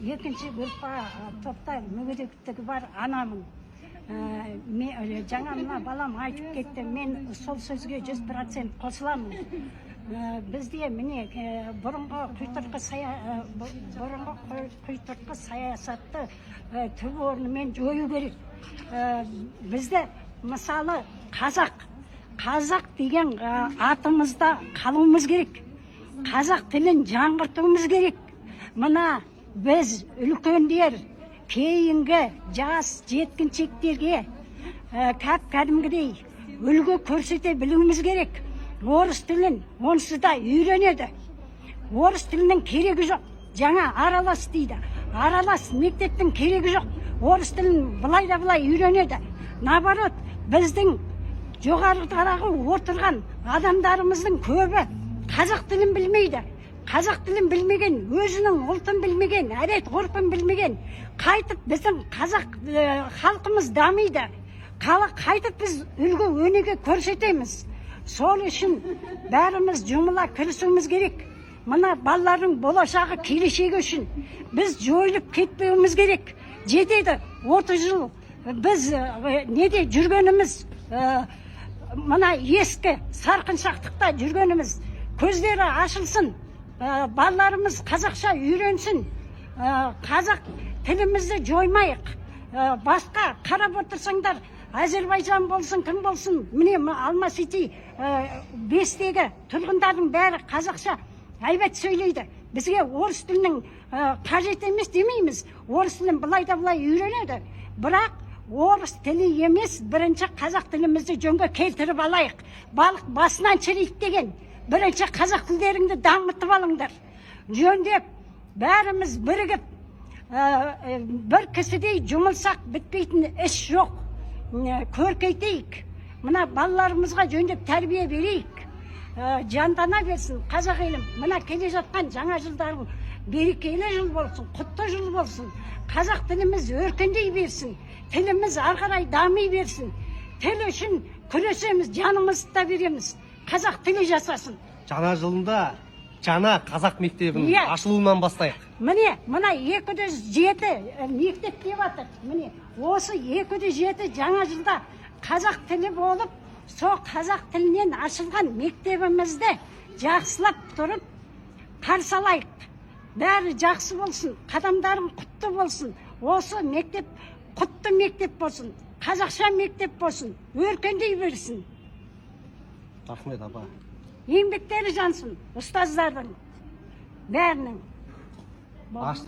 Екінші группа топта мүгедектігі бар анамын. Жаңа мына балам айтып кетті, мен сол сөзге 100% қосыламын. Бізде міне бұрынғы құйтырқы саясатты түп орнымен жою керек. Бізді мысалы қазақ деген атымызда қалуымыз керек, қазақ тілін жаңғыртуымыз керек. Мына біз үлкендер кейінгі жас жеткіншектерге кәп кәдімгідей үлгі көрсете білуіміз керек. Орыс тілін онсыз да үйренеді, орыс тілінің керегі жоқ. Жаңа аралас дейді, аралас мектептің керегі жоқ, орыс тілін былай да былай үйренеді. Наоборот, біздің жоғарыдағы отырған адамдарымыздың көбі қазақ тілін білмейді. Қазақ тілін білмеген, өзінің ұлтын білмеген, әдет ғұрпын білмеген, қайтып біздің қазақ халқымыз дамиды? Халық қайтып біз үлгі өнеге көрсетеміз? Сол үшін бәріміз жұмыла кірісуіміз керек. Мына балалардың болашағы, келешегі үшін біз жойылып кетпеуіміз керек. Жетеді 30 жыл біз неде жүргеніміз, мына ескі сарқыншақтықта жүргеніміз. Көздері ашылсын, балаларымыз қазақша үйренсін, қазақ тілімізді жоймайық. Басқа қарап отырсаңдар, Әзербайжан болсын, кім болсын, міне Алма Сити 5-тегі тұрғындардың бәрі қазақша әйбат сөйлейді. Бізге орыс тілінің қажет емес демейміз, орыс тілін былай да былай үйренеді, бірақ орыс тілі емес, бірінші қазақ тілімізді жөнге келтіріп алайық. Балық басынан шіриді деген, бірінші қазақ тілдеріңді дамытып алыңдар жөндеп. Бәріміз бірігіп, бір кісідей жұмылсақ, бітпейтін іс жоқ. Көркейтейік, мына балаларымызға жөндеп тәрбие берейік. Жандана берсін қазақ елім. Мына келе жатқан жаңа жылдарың берекелі жыл болсын, құтты жыл болсын. Қазақ тіліміз өркендей берсін, тіліміз ары қарай дами берсін. Тіл үшін күресеміз, жанымызды да береміз, қазақ тілі жасасын. Жаңа жылында жаңа қазақ мектебінің ашылуынан бастайық. Міне, мына 207 мектеп деп жатыр. Міне, осы 207 жаңа жылда қазақ тілі болып, сол қазақ тілінен ашылған мектебімізді жақсылап тұрып қарсы алайық. Бәрі жақсы болсын, қадамдарың құтты болсын. Осы мектеп құтты мектеп болсын, қазақша мектеп болсын, өркендей берсін. Рахмет, апа. Еңбектері жансын ұстаздардың бәрінің. Аш